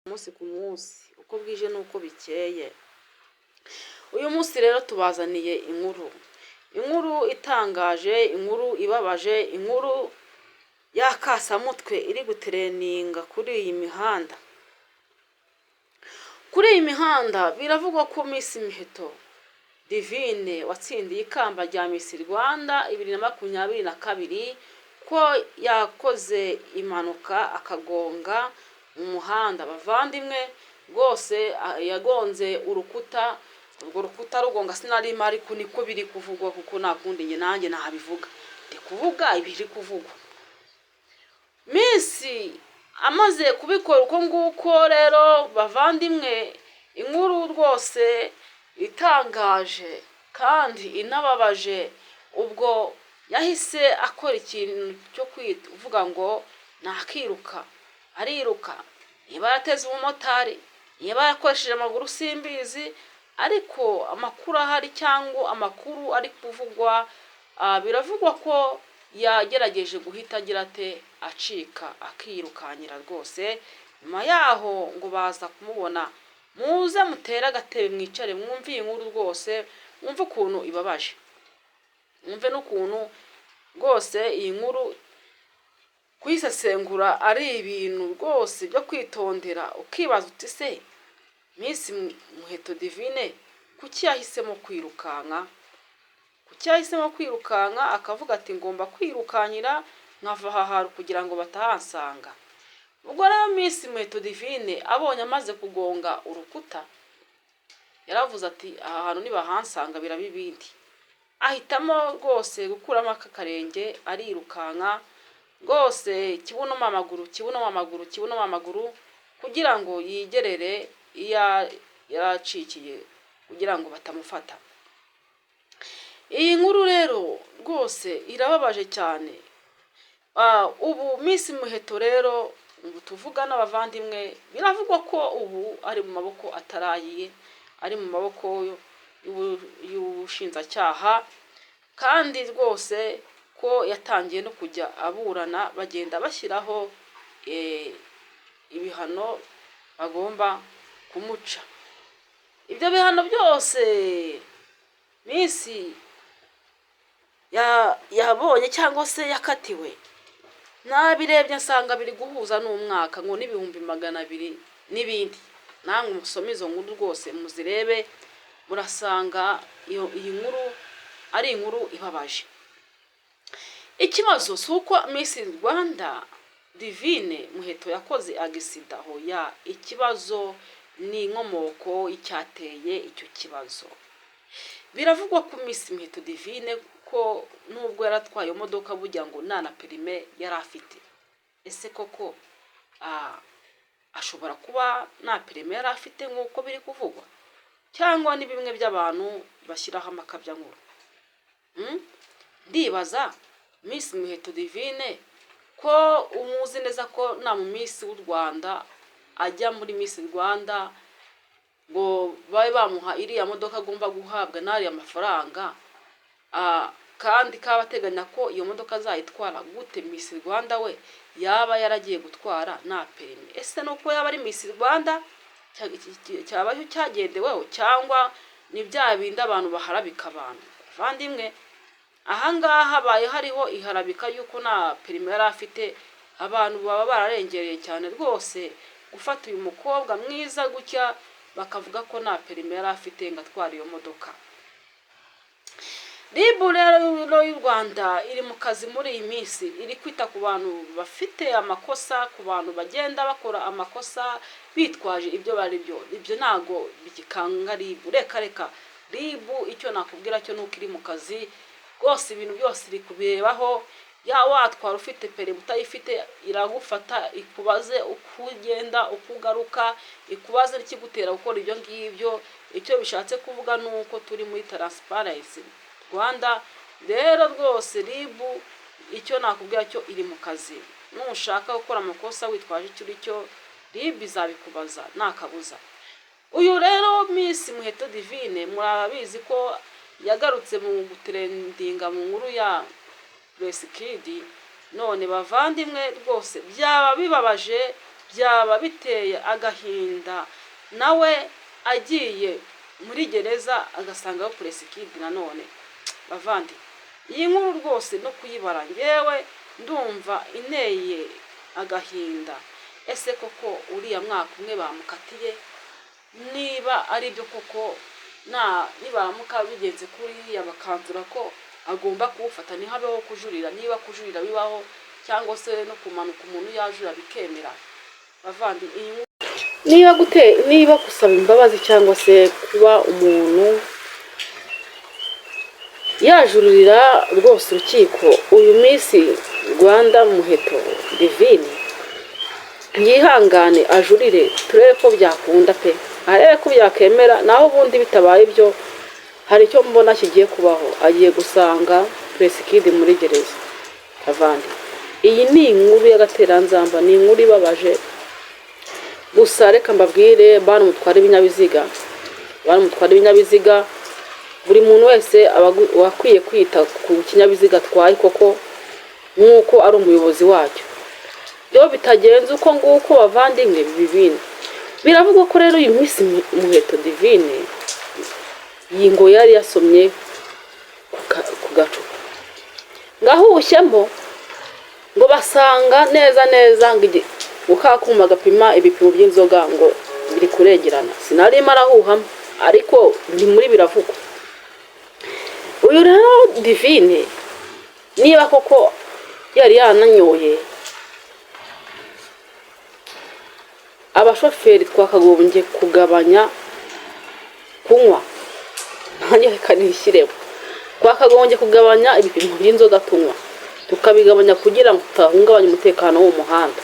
Umunsi ku munsi, uko bwije n'uko bikeye. Uyu munsi rero tubazaniye inkuru, inkuru itangaje, inkuru ibabaje, inkuru y'akasamutwe iri gutrendinga kuri iyi mihanda. Kuri iyi mihanda biravugwa ko Miss Muheto Divine watsindiye ikamba rya Miss Rwanda 2022 ko yakoze impanuka akagonga mu muhanda. Bavandimwe, rwose yagonze urukuta, urwo rukuta rugonga sinarimo, ariko niko biri kuvugwa, kuko nta kundi njye nanjye nabivuga, ndi kuvuga ibiri kuvugwa. Miss amaze kubikora uko nguko rero, bavandimwe, inkuru rwose itangaje kandi inababaje, ubwo yahise akora ikintu cyo kuvuga ngo nakiruka, ariruka. Niba yarateze umumotari, niba yakoresheje amaguru, simbizi, ariko amakuru ahari cyangwa amakuru ari kuvugwa, biravugwa ko yagerageje guhita agira ate, acika, akirukankira rwose. Nyuma yaho ngo baza kumubona. Muze mutere agatebe, mwicare, mwumve iyi nkuru rwose, mwumve ukuntu ibabaje, mwumve n'ukuntu rwose iyi nkuru kuyisesengura ari ibintu rwose byo kwitondera, ukibaza uti: "Se Miss Muheto Divine kuki yahisemo kwirukanka? Kuki yahisemo kwirukanka akavuga ati ngomba kwirukankira nkava aha hantu kugira ngo batahansanga?" Ubwo rero Miss Muheto Divine abonye amaze kugonga urukuta, yaravuze ati: "Aha hantu nibahansanga biraba ibindi." Ahitamo rwose gukuramo aka karenge, arirukanka rwose, kibuno amaguru, kibuno amaguru, kibuno amaguru, kugira ngo yigerere iyo yaracikiye, kugira ngo batamufata. Iyi nkuru rero rwose irababaje cyane. Ubu Miss Muheto rero ubu tuvuga n'abavandimwe, biravugwa ko ubu ari mu maboko atarayiye, ari mu maboko y'ubushinjacyaha, kandi rwose ko yatangiye no kujya aburana, bagenda bashyiraho ibihano bagomba kumuca. Ibyo bihano byose Miss yabonye cyangwa se yakatiwe, nabirebye nsanga biri guhuza n'umwaka ngo n'200,000 n'ibindi. Namwe musome izo nkuru rwose, muzirebe, murasanga iyi nkuru ari inkuru ibabaje. Ikibazo si uko Miss Rwanda Divine Muheto yakoze accident, hoya, ikibazo ni inkomoko y'icyateye icyo kibazo. Biravugwa ko Miss Muheto Divine ko nubwo yaratwaye iyo modoka, burya ngo nta na permis yari afite. Ese koko ashobora kuba nta permis yari afite nk'uko biri kuvugwa, cyangwa ni bimwe by'abantu bashyiraho amakabyankuru? Ndibaza Miss Muheto Divine ko umuzi neza ko nta mu Miss w'u Rwanda ajya muri Miss Rwanda ngo babe bamuha iriya modoka agomba guhabwa n'ariya mafaranga, kandi kaba ateganya ko iyo modoka azayitwara gute, Miss Rwanda we yaba yaragiye gutwara nta permis? Ese nuko yaba ari Miss Rwanda cyaba cyagendeweho, cyangwa ni bya bindi abantu baharabika abantu? Bavandimwe, ahangaha habaye hariho iharabika y'uko nta permis yari afite, abantu baba bararengereye cyane rwose gufata uyu mukobwa mwiza gutya bakavuga ko nta permis yari afite ngo atware iyo modoka. RIB rero y'u Rwanda iri mu kazi muri iyi minsi, iri kwita ku bantu bafite amakosa, ku bantu bagenda bakora amakosa bitwaje ibyo bari byo. Ibyo ntabwo bigikanga RIB, reka reka. RIB icyo nakubwira cyo ni uko iri mu kazi rwose, ibintu byose iri kubirebaho. Ya watwara ufite permis, utayifite, iragufata ikubaze uko ugenda, uko ugaruka, ikubaze n'ikigutera gukora ibyo ngibyo. Icyo bishatse kuvuga ni uko turi muri Transparency Rwanda. Rero rwose RIB icyo nakubwira cyo iri mu kazi. Nushaka gukora amakosa witwaje icyo uri cyo, RIB izabikubaza nta kabuza. Uyu rero Miss Muheto Divine murabizi ko yagarutse mu gutrendinga mu nkuru ya Kid. None bavandimwe, rwose byaba bibabaje, byaba binatangaje, Byaba biteye agahinda nawe agiye muri gereza agasangayo Prince Kid nanone. Bavandi, iyi nkuru rwose no kuyibara ngewe ndumva inteye agahinda. Ese koko uriya mwaka umwe bamukatiye, niba ari byo koko, nibaramuka bigenze kuriya bakanzura ko agomba kuwufata, ntihabeho kujurira, niba kujurira bibaho, cyangwa se no kumanuka umuntu yajura bikemera? Bavandi, iyi nkuru niba gute, niba gusaba imbabazi cyangwa se kuba umuntu yajurira rwose urukiko, uyu Miss Rwanda Muheto Divine yihangane ajurire, turebe ko byakunda pe, arebe ko byakemera. Naho ubundi bitabaye ibyo, hari icyo mbona kigiye kubaho: agiye gusanga Prince Kid muri gereza. Avandi, iyi ni inkuru y'agateranzamba, ni inkuru ibabaje. Gusa reka mbabwire, bantu mutwara ibinyabiziga, bantu mutwara ibinyabiziga, buri muntu wese aba akwiye kwita ku kinyabiziga atwaye koko nk'uko ari umuyobozi wacyo. Iyo bitagenze uko nguko, bavandimwe, biba ibindi. Biravugwa ko rero uyu Miss Muheto Divine iyi ngo yari yasomye ku gacupa, ngo ahushyemo, ngo basanga neza neza ngo ka kuma gapima ibipimo by'inzoga ngo biri kurengerana. Sinarimo arahuhamo, ariko ni muri biravugwa. Uyu rero Divine, niba koko yari yananyoye, abashoferi twakagombye kugabanya kunywa. Nanjye reka nishyiremo, twakagombye kugabanya ibipimo by'inzoga tunywa, tukabigabanya kugira ngo tutahungabanya umutekano wo mu muhanda,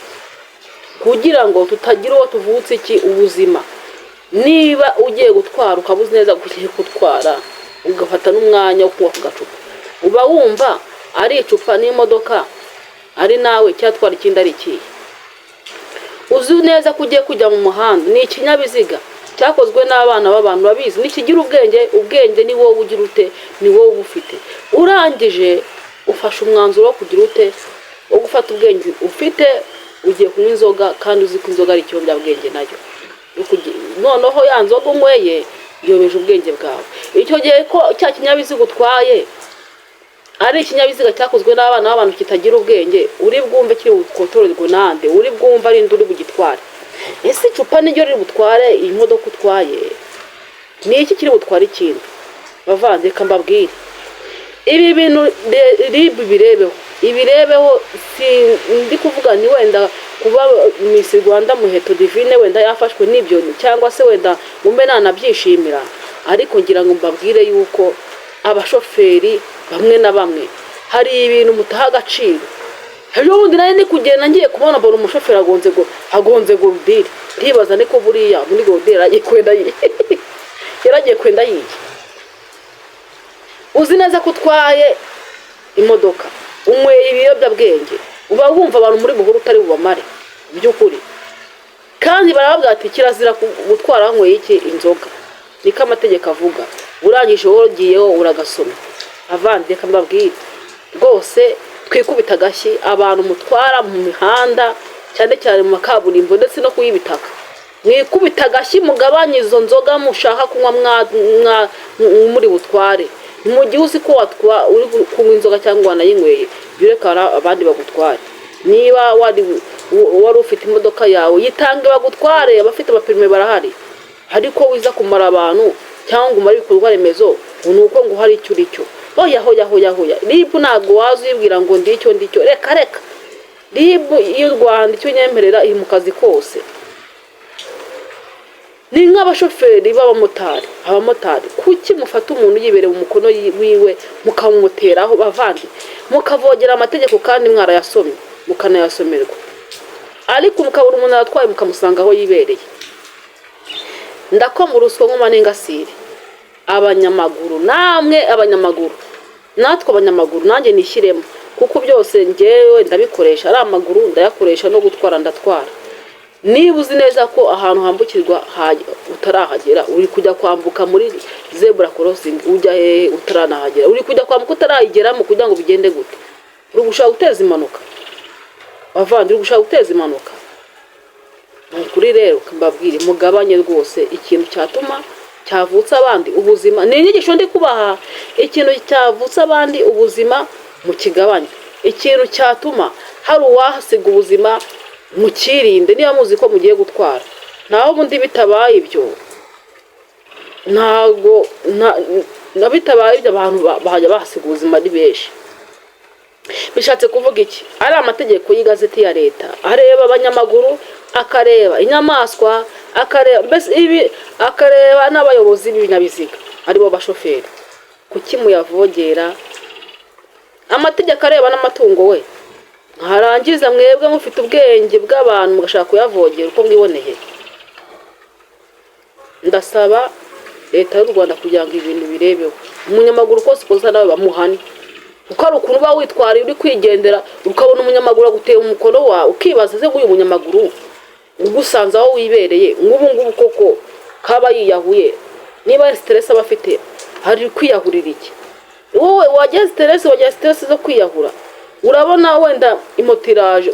kugira ngo tutagira uwo tuvutse iki ubuzima. Niba ugiye gutwara, ukaba uzi neza ko ugiye gutwara, ugafata n'umwanya wo kunywa ku gacupa, uba wumva ari icupa n'imodoka ari nawe, icyatwara ikindi ari ikihe? Uzi neza ko ugiye kujya mu muhanda, ni ikinyabiziga cyakozwe n'abana b'abantu babizi, ntikigira ubwenge. Ubwenge ni wowe ugira ute? Ni wowe uba ufite. Urangije ufashe umwanzuro wo kugira ute? Wo gufata ubwenge ufite, ugiye kunywa inzoga, kandi uzi ko inzoga ari ikiyobyabwenge nayo. Noneho ya nzoga unyweye iyobeje ubwenge bwawe. Icyo gihe ko cya kinyabiziga utwaye ari ikinyabiziga cyakozwe n'abana b'abantu kitagira ubwenge, uri bwumve kiri bukotorerwe nande? Uri bwumve ari uri bugitware? Ese icupa niryo riri butware iyi modoka utwaye? Ni iki kiri butware ikindi? Bavandi, reka mbabwire, ibi bintu RIB birebeho, ibirebeho. Si ndi kuvuga ni wenda kuba Miss Rwanda Muheto Divine wenda yafashwe n'ibyo, cyangwa se wenda mbe nanabyishimira, ariko ngira ngo mbabwire yuko abashoferi bamwe na bamwe hari ibintu mutaha agaciro. Ejo bundi nari ndi kugenda, ngiye kubona mbona umushoferi agonze bordure. Ndibaza niko buriya muri bordure yaragiye kwenda yiye. Uzi neza ko utwaye imodoka unyweye ibiyobyabwenge, uba wumva abantu muri buhuru utari bubamare by'ukuri? Kandi barababwira ati kirazira gutwara wanyweye iki? Inzoga. Niko amategeko avuga. Urangije wowe ugiyeho uragasoma. Avandi, reka mbabwire rwose, twikubita agashyi, abantu mutwara mu mihanda, cyane cyane mu makaburimbo ndetse no kuy'ibitaka, mwikubita agashyi, mugabanye izo nzoga mushaka kunywa muri butware. Mu gihe uzi ko uri kunywa inzoga cyangwa wanayinyweye, jya ureka abandi bagutware. Niba wari ufite imodoka yawe, yitange bagutware, abafite amaperime barahari. Ariko wiza kumara abantu cyangwa ngo umare ibikorwa remezo ngo ni uko ngo hari icyo uri cyo. Hoya, hoya, hoya, hoya! RIB ntabwo waza uyibwira ngo ndicyo, ndicyo. Reka, reka! RIB y'u Rwanda icyo nyemerera, iri mu kazi kose. Ni nk'abashoferi b'abamotari. Abamotari, kuki mufata umuntu yibereye umukono wiwe mukamumuteraho? Bavandi, mukavogera amategeko kandi mwarayasomye, mukanayasomerwa, ariko mukabura umuntu aratwaye, mukamusanga aho yibereye. Ndakoma urusyo nkoma n'ingasire. Abanyamaguru namwe, abanyamaguru natwe, abanyamaguru nanjye nishyiremo, kuko byose ngewe ndabikoresha, ari amaguru ndayakoresha, no gutwara ndatwara. Niba uzi neza ko ahantu hambukirwa utarahagera, uri kujya kwambuka muri zebra crossing, ujya hehe utaranahagera? Uri kujya kwambuka utarayigeramo kugira ngo bigende gute? Uri gushaka guteza impanuka, bavandi, uri gushaka guteza impanuka. Ni ukuri rero mbabwire, mugabanye rwose ikintu cyatuma cyavutsa abandi ubuzima. Ni inyigisho ndi kubaha. Ikintu cyavutsa abandi ubuzima mukigabanye, ikintu cyatuma hari uwahasiga ubuzima mukirinde niba muzi ko mugiye gutwara. Naho ubundi bitabaye ibyo, ntabwo na bitabaye ibyo, abantu bajya bahasiga ubuzima ari benshi. Bishatse kuvuga iki? Ari amategeko y'igazeti ya leta areba abanyamaguru, akareba inyamaswa, akareba mbese ibi, akareba n'abayobozi b'ibinyabiziga aribo bashoferi. Kuki muyavogera? Amategeko areba n'amatungo we, mwarangiza mwebwe mufite ubwenge bw'abantu mugashaka kuyavogera uko mwiboneye. Ndasaba Leta y'u Rwanda kugira ngo ibintu birebeho. Umunyamaguru kose ukoza nawe bamuhane, kuko hari ukuntu uba witwariye uri kwigendera, ukabona umunyamaguru aguteye umukono wawe, ukibaza: "Ese nk'uyu munyamaguru ugusanze aho wibereye nk'ubu ngubu koko kaba yiyahuye? Niba ari stress aba afite, hari kwiyahurira iki?" Wowe wagira stress, wagira stress zo kwiyahura? Urabona wenda imoto iraje,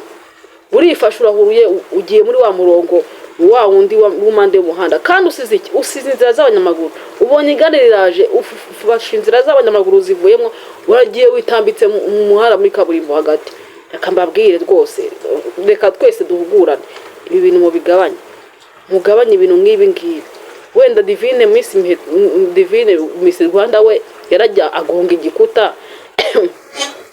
urifashe, urahuruye, ugiye muri wa murongo wa wundi w'impande y'umuhanda, kandi usize iki? Usize inzira z'abanyamaguru. Ubonye igare riraje, ufashe inzira z'abanyamaguru zivuyemo, uragiye witambitse mu muhanda muri kaburimbo hagati. Reka mbabwire rwose, reka twese duhugurane, ibi bintu mubigabanye, mugabanye ibintu nk'ibi ngibi. Wenda Divine, Miss Divine, Miss Rwanda, we yarajya agonga igikuta,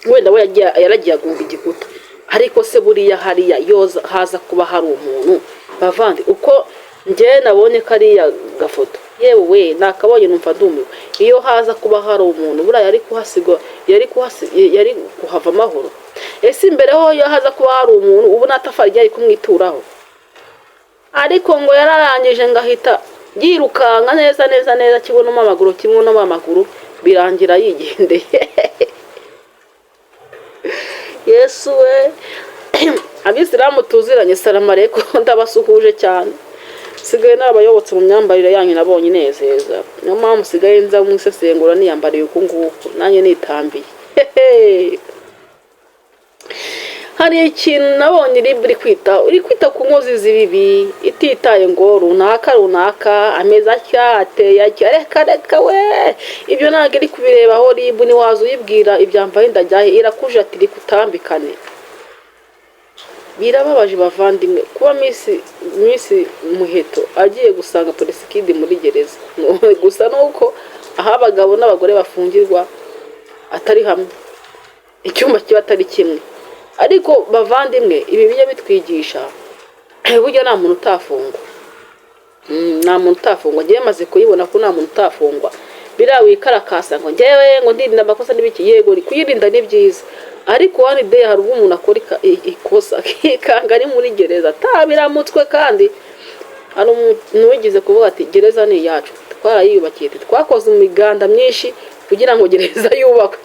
wenda we yaragiye agonga igikuta. Ariko se buriya hariya yoza haza kuba hari umuntu? Bavandi, uko njye nabonye kariya gafoto, yewe we, nakabonye numva ndumiwe. Iyo haza kuba hari umuntu, buriya yari kuhasigwa, yari kuhava amahoro. Ese imbere ho iyo haza kuba hari umuntu, ubu nta tafari ryari kumwituraho? Ariko ngo yararangije ngo ahita yirukanka neza neza neza, kibonamo amaguru, kimwe amaguru, birangira yigendeye. Yesu we! Abisilamu tuziranye, salamu alaikum, ndabasuhuje cyane. Nsigaye n'abayobotse mu myambarire yanyu nabonye inezeza, niyo mpamvu nsigaye nza mu isesengura niyambariye uku nguku, nanjye nitambiye. Hari ikintu nabonye RIB iri kwita ku nkozi z'ibibi, ititaye ngo runaka runaka ameze atya, ateye atya. Reka reka we, ibyo ntabwo iri kubirebaho. RIB ntiwaza uyibwira ibyambaye ndajyahe, irakuje ati rikutambikane. Birababaje bavandimwe, kuba Miss Muheto agiye gusanga Prince Kid muri gereza. Gusa nuko aho abagabo n'abagore bafungirwa atari hamwe, icyumba kiba atari kimwe. Ariko bavandimwe, ibi bijya bitwigisha, burya nta muntu utafungwa. Nta muntu utafungwa. Ngewe maze kuyibona ko nta muntu utafungwa. Biriya wikarakasa ngo ngewe ngo ndirinda amakosa n'ibiki, yego kuyirinda ni byiza, ariko one day hari ubwo umuntu akora ikosa akikanga ari muri gereza atabiramutswe. Kandi hari umuntu wigeze kuvuga ati: "Gereza ni iyacu, twarayiyubakiye, twakoze imiganda myinshi kugira ngo gereza yubakwe."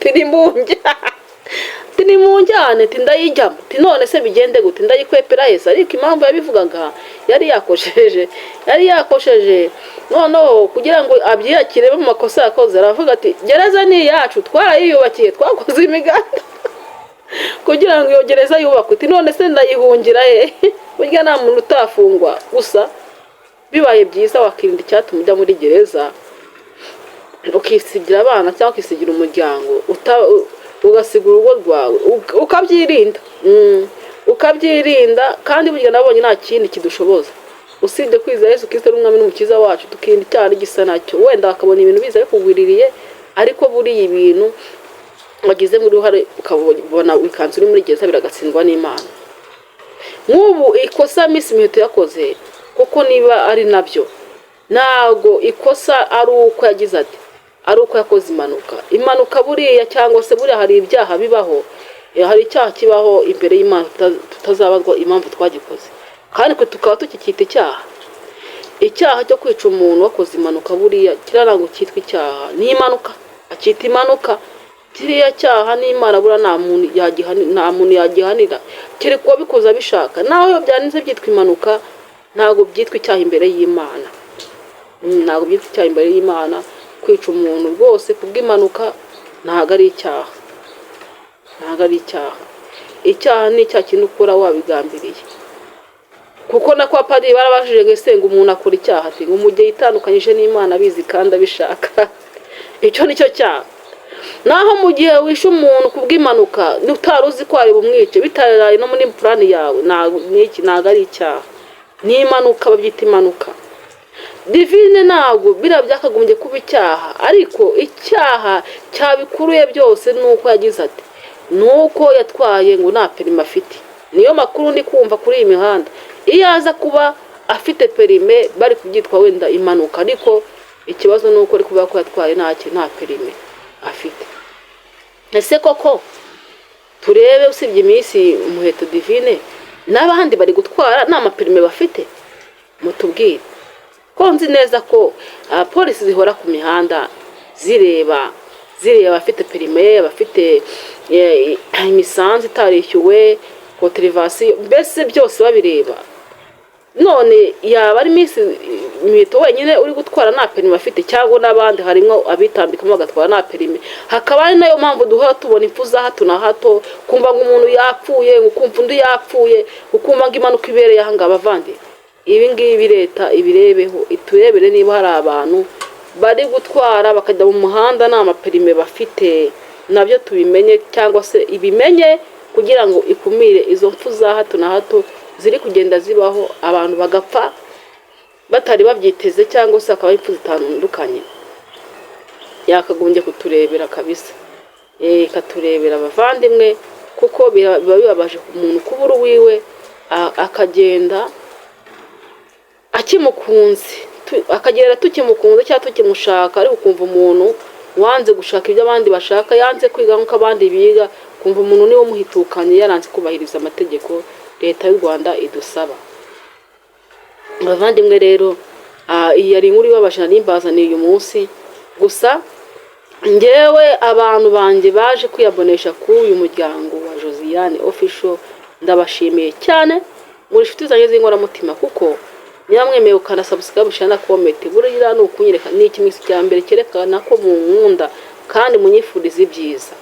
Ati: "Nimunjyane," ati: "ndayijyamo." Ati: "None se bigende gute? Ndayikwepera hese?" Ariko impamvu yabivugaga, yari yakosheje, yari yakosheje. Noneho kugira ngo abyiyakire mu makosa yakoze, aravuga ati: "Gereza ni iyacu, twarayiyubakiye, twakoze imiganda kugira ngo iyo gereza yubakwe." Ati: "None se ndayihungira he?" Burya nta muntu utafungwa, gusa bibaye byiza wakirinda icyatuma ujya muri gereza, ukisigira abana cyangwa ukisigira umuryango, ugasiga urugo rwawe, ukabyirinda. Ukabyirinda. Kandi burya nabonye nta kindi kidushoboza usibye kwizera Yesu Kirisito n'Umwami n'Umukiza wacu, tukirinda icyaha n'igisa nacyo. Wenda bakabona ibintu biza bikugwiririye, ariko buriya ibintu wagizemo uruhare ukabona wikanze uri muri gereza, biragatsindwa n'Imana. Nk'ubu ikosa Miss Miheto yakoze kuko niba ari nabyo, ntabwo ikosa ari uko yagize ati ari uko yakoze impanuka. Impanuka buriya, cyangwa se buriya hari ibyaha bibaho, hari icyaha kibaho imbere y'Imana tutazabazwa impamvu twagikoze, kandi twe tukaba tukikita icyaha. Icyaha cyo kwica umuntu wakoze impanuka, buriya kiriya ntabwo cyitwa icyaha, ni impanuka, akita impanuka. Kiriya cyaha n'Imana buriya nta muntu yagihanira, kereka uwabikoze abishaka. Naho iyo byanditse byitwa impanuka, ntabwo byitwa icyaha imbere y'Imana. Ntabwo byitwa icyaha imbere y'Imana. Kwica umuntu rwose kubw'impanuka ntabwo ari icyaha, ntabwo ari icyaha. Icyaha ni icyaha kintu ukora wabigambiriye. Kuko na kwa padiri barabajije ngo: "Ese ngo umuntu akora icyaha?" Ati ngo: "Mu gihe yitandukanyije n'Imana abizi kandi abishaka, icyo ni cyo cyaha. Naho mu gihe wishe umuntu ku bw'impanuka, utari uzi ko ari bumwice, bitaraye no muri plan yawe, n'iki, ntabwo ari icyaha, ni impanuka, babyita impanuka." Divine, ntabwo biriya byakagombye kuba icyaha, ariko icyaha cyabikuruye byose ni uko yagize ati ni uko yatwaye ngo nta permis afite. Niyo makuru ndi kumva kuri iyi mihanda. Iyo aza kuba afite permis, bari kubyitwa wenda impanuka, ariko ikibazo ni uko ari kuvuga ko yatwaye nta permis afite. Ese koko turebe, usibye Miss Muheto Divine, n'abandi bari gutwara nta ma permis bafite? Mutubwire, ko nzi neza ko polisi zihora ku mihanda zireba abafite permis, abafite imisanzu itarishyuwe, contravention, mbese byose babireba. None yaba ari Miss Muheto wenyine uri gutwara nta permis afite, cyangwa n'abandi harimo abitambikamo bagatwara nta permis? Hakaba ari nayo mpamvu duhora tubona impfu za hato na hato, kumva ngo umuntu yapfuye, ngo ukumva undi yapfuye, ukumva ngo impanuka ibereye aha ngaha. Abavandi, ibi ngibi leta ibirebeho, iturebere niba hari abantu bari gutwara bakajya mu muhanda nta ma permis bafite, nabyo tubimenye, cyangwa se ibimenye kugira ngo ikumire izo mpfu za hato na hato ziri kugenda zibaho, abantu bagapfa batari babyiteze, cyangwa se hakaba impfu zitandukanye. Yakagombye kuturebera kabisa, ikaturebera abavandimwe, kuko biba bibabaje umuntu kubura uwiwe, akagenda akimukunze, akagenda tukimukunze cyangwa tukimushaka. Ariko ukumva umuntu wanze gushaka ibyo abandi bashaka, yanze kwiga nk'uko abandi biga, kumva umuntu niwe umuhitukanye, yaranze kubahiriza amategeko leta y'u Rwanda idusaba. Abavandimwe rero, iyi yari inkuru ibabaje nari mbazaniye uyu munsi. Gusa ngewe abantu banjye baje kwiyabonesha kuri uyu muryango wa Josiane Official, ndabashimiye cyane, muri inshuti zanjye z'inkoramutima, kuko niba mwemeye ukanda subscribe, share na comment, buriya ni ukunyereka, ni ikimenyetso cya mbere cyerekana ko munkunda kandi munyifuriza ibyiza.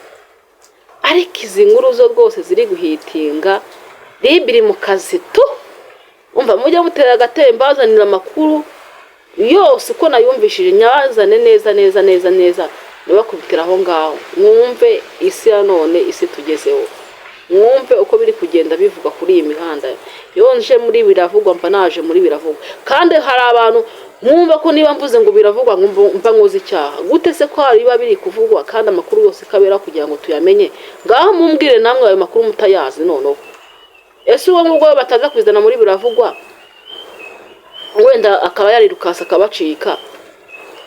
Ariko izi nkuru zo rwose ziri guhitinga, RIB iri mu kazi tu. Umva, mujye mutera agatebe mbazanira amakuru yose uko nayumvishije, nyazane neza neza neza neza, ntibakubitire aho ngaho, mwumve isi ya none, isi tugezeho, mwumve uko biri kugenda bivugwa kuri iyi mihanda. Iyo nje muri biravugwa, mba naje muri biravugwa. Kandi hari abantu mwumva ko niba mvuze ngo biravugwa nkumva mba nkoze icyaha. Gute se ko hari biba biri kuvugwa kandi amakuru yose kabera kugira ngo tuyamenye? Ngaho mumbwire namwe ayo makuru mutayazi. Noneho ese uwo ngubwo bataza kubizana muri biravugwa, wenda akaba yarirukasa akabacika,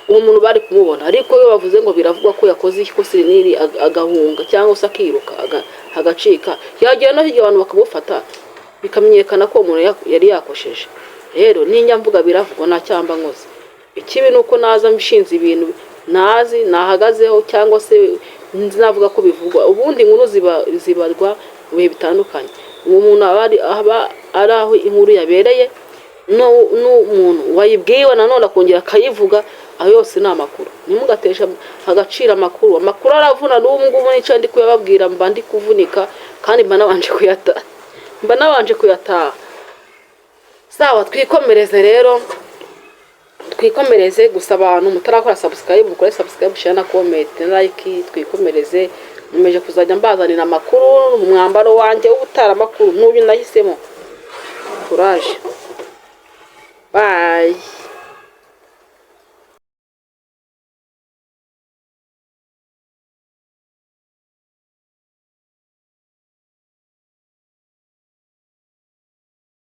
uwo muntu bari kumubona? Ariko iyo bavuze ngo biravugwa ko yakoze ikosa iri n'iri, agahunga cyangwa se akiruka, agacika, yagera no hirya abantu bakamufata, bikamenyekana ko uwo muntu yari yakosheje. Rero ninjya mvuga biravugwa, nta cyamba nkoze. Ikibi ni uko naza nshinze ibintu ntazi nahagazeho, cyangwa se navuga ko bivugwa. Ubundi inkuru zibarwa mu bihe bitandukanye. Uwo muntu aba ari aho inkuru yabereye, n'umuntu wayibwiwe nanone akongera akayivuga, ayo yose ni amakuru. Ntimugateshe agaciro amakuru, amakuru aravuna. N'ubu ngubu nicyo ndi kuyababwira, mba ndi kuvunika kandi mba nabanje kuyataha. Sawa, twikomereze rero, twikomereze. Gusa abantu mutarakora subscribe, mukore subscribe, share na comment na like. Twikomereze, nkomeje kuzajya mbazanira amakuru mu mwambaro wanjye w'ubutaramakuru n'uyu nahisemo. Courage, bye.